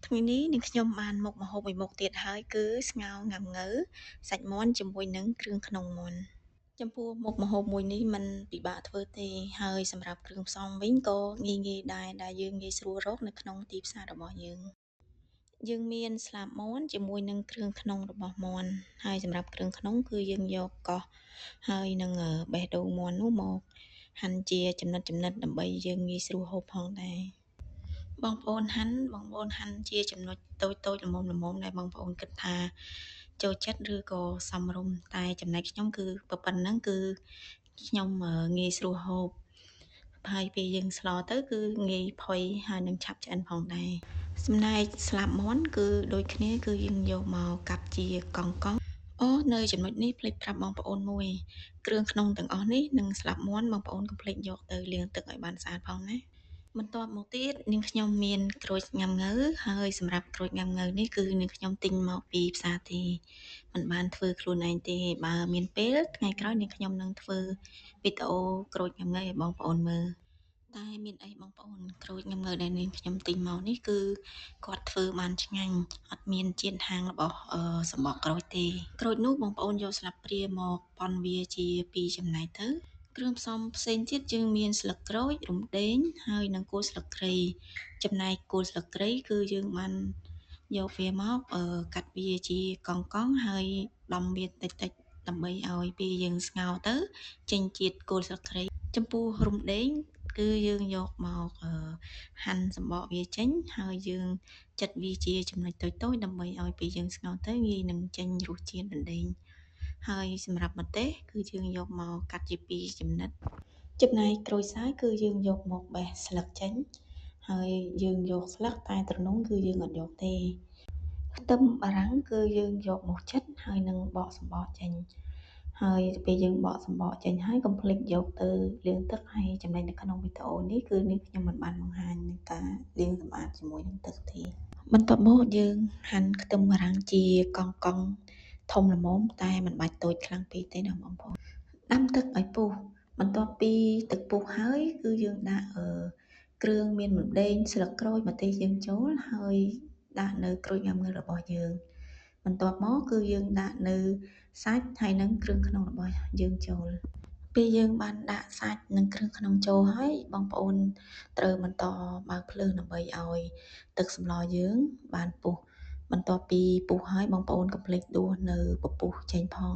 ថ្ងៃនេះនាងខ្ញុំបានមុខម្ហូបមួយមុខទៀតហើយគឺស្ងោរង៉ាំង៉ូវសាច់មាន់ជាមួយនឹងគ្រឿងក្នុងមាន់ចំពោះមុខម្ហូបមួយនេះមិនពិបាកធ្វើទេហើយសម្រាប់គ្រឿងផ្សំវិញក៏ងាយៗដែរដែលយើងងាយស្រួលរកនៅក្នុងទីផ្សាររបស់យើងយើងមានស្លាបមាន់ជាមួយនឹងគ្រឿងក្នុងរបស់មាន់ហើយសម្រាប់គ្រឿងក្នុងគឺយើងយកកោះហើយនឹងបេះដូងមាន់នោះមកហាន់ជាចំណិតៗដើម្បីយើងងាយស្រួលហូបផងដែរបងប្អូនហាន់ជាចំណុចតូចៗល្មមៗដែលបងប្អូនគិតថាចូលចិត្តឬក៏សមរម្យតែចំណែកខ្ញុំគឺប៉ុណ្ណឹងគឺខ្ញុំងាយស្រួលហូបហើយពេលយើងស្លទៅគឺងាយផុយហើយនឹងឆាប់ឆ្អិនផងដែរចំណែកស្លាបមាន់គឺដូចគ្នាគឺយើងយកមកកាប់ជាកង់ៗអូនៅចំណុចនេះភ្លេចប្រាប់បងប្អូនមួយគ្រឿងក្នុងទាំងអស់នេះនិងស្លាបមាន់បងប្អូនកុំភ្លេចយកទៅលាងទឹកឲ្យបានស្អាតផងណាបន្ទាប់មកទៀតនាងខ្ញុំមានក្រូចង៉ាំង៉ូវហើយសម្រាប់ក្រូចង៉ាំង៉ូវនេះគឺនាងខ្ញុំទិញមកពីផ្សារទេមិនបានធ្វើខ្លួនឯងទេបើមានពេលថ្ងៃក្រោយនាងខ្ញុំនឹងធ្វើវីដេអូក្រូចង៉ាំង៉ូវឲ្យបងប្អូនមើលតែមានអីបងប្អូនក្រូចង៉ាំង៉ូវដែលនាងខ្ញុំទិញមកនេះគឺគាត់ធ្វើបានឆ្ងាញ់អត់មានជាតិហាងរបស់សម្បកក្រូចទេក្រូចនោះបងប្អូនយកស្លាបព្រាមកប៉ុនវាជាពីរចំណែកទៅគ្រឿងផ្សំផ្សេងទៀតយើងមានស្លឹកក្រូចរំដេងហើយនិងគល់ស្លឹកគ្រៃចំណែកគល់ស្លឹកគ្រៃគឺយើងបានយកវាមកកាត់វាជាកង់ៗហើយដំវាតិចៗដើម្បីឲ្យពេលយើងស្ងោរទៅចេញជាតិគល់ស្លឹកគ្រៃចំពោះរំដេងគឺយើងយកមកហាន់សម្បកវាចេញហើយយើងចិតវាជាចំណុចតូចៗដើម្បីឲ្យពេលយើងស្ងោរទៅងាយនឹងចេញរសជាតិរំដេងហើយសម្រាប់ម្ទេសគឺយើងយកមកកាត់ជាពីរចំណិតចំណែកក្រូចសើចគឺយើងយកមកបេះស្លឹកចេញហើយយើងយកស្លឹកតែទ្រនុងគឺយើងអត់យកទេខ្ទឹមបារាំងគឺយើងយកមកចិតហើយនឹងបកសម្បកចេញហើយពេលយើងបកសម្បកចេញហើយកុំភ្លេចយកទៅលាងទឹកហើយចំណែកនៅក្នុងវីដេអូនេះគឺនេះខ្ញុំមិនបានបង្ហាញនឹងការលាងសម្អាតជាមួយនឹងទឹកទេបន្ទាប់មកយើងហាន់ខ្ទឹមបារាំងជាកង់ៗធំល្មមតែមិនបាច់តូចខ្លាំងពេកទេណាបងប្អូនដាំទឹកឲ្យពុះបន្ទាប់ពីទឹកពុះហើយគឺយើងដាក់គ្រឿងមានរំដេងស្លឹកក្រូចម្ទេសយើងចូលហើយដាក់នៅក្រូចង៉ាំង៉ូវរបស់យើងបន្ទាប់មកគឺយើងដាក់នៅសាច់ហើយនិងគ្រឿងក្នុងរបស់យើងចូលពេលយើងបានដាក់សាច់និងគ្រឿងក្នុងចូលហើយបងប្អូនត្រូវបន្តបើកភ្លើងដើម្បីឲ្យទឹកសម្លយើងបានពុះបន្ទាប់ពីពុះហើយបងប្អូនកុំភ្លេចដួសនៅពពុះចេញផង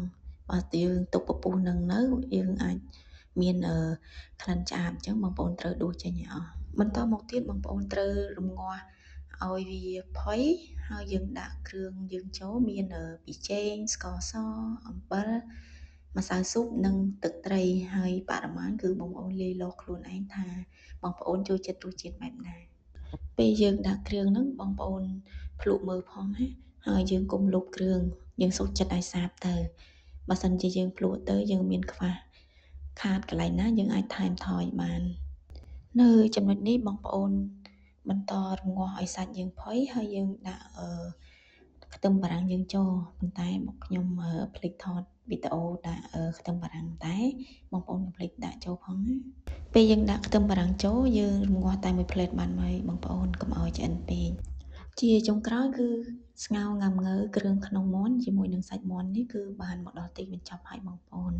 បើយើងទុកពពុះនឹងនៅយើងអាចមានក្លិនឆ្អាបអញ្ចឹងបងប្អូនត្រូវដួសចេញឲ្យអស់បន្តមកទៀតបងប្អូនត្រូវរំងាស់ឲ្យវាផុយហើយយើងដាក់គ្រឿងយើងចូលមានប៊ីចេងស្ករសអំបិលម្សៅស៊ុបនិងទឹកត្រីហើយបរិមាណគឺបងប្អូនលាយឡខ្លួនឯងថាបងប្អូនចូលចិត្តរសជាតិបែបណាពេលយើងដាក់គ្រឿងហ្នឹងបងប្អូនភ្លក់មើលផងណាហើយយើងកុំលុបគ្រឿងយើងសុខចិត្តឲ្យសាបទៅបើសិនជាយើងភ្លក់ទៅយើងមានខ្វះខាតកន្លែងណាយើងអាចថែមថយបាននៅចំណុចនេះបងប្អូនបន្តរំងាស់ឲ្យសាច់យើងផុយហើយយើងដាក់ខ្ទឹមបារាំងយើងចូលប៉ុន្តែមកខ្ញុំភ្លេចថតវីដេអូដាក់ខ្ទឹមបារាំងតែបងប្អូនកុំភ្លេចដាក់ចូលផងណាពេលយើងដាក់ខ្ទឹមបារាំងចូលយើងរំងាស់តែមួយផ្លេតបានហើយបងប្អូនកុំឲ្យឆ្អិនពេកជាចុងក្រោយគឺស្ងោរង៉ាំង៉ូវគ្រឿងក្នុងមាន់ជាមួយនឹងសាច់មាន់នេះគឺបានមកដល់ទីបញ្ចប់ហើយបងប្អូន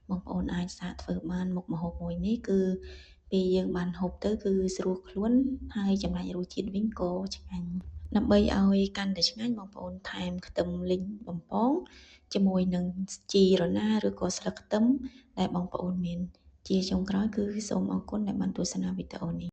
បងប្អូនអាចសាកធ្វើបានមុខម្ហូបមួយនេះគឺពេលយើងបានហូបទៅគឺស្រួលខ្លួនហើយចំណែករសជាតិវិញក៏ឆ្ងាញ់ដើម្បីឲ្យកាន់តែឆ្ងាញ់បងប្អូនថែមខ្ទឹមលីងបំពងជាមួយនឹងជីរណាឬក៏ស្លឹកខ្ទឹមដែលបងប្អូនមានជាចុងក្រោយគឺសូមអរគុណដែលបានទស្សនាវីដេអូនេះ។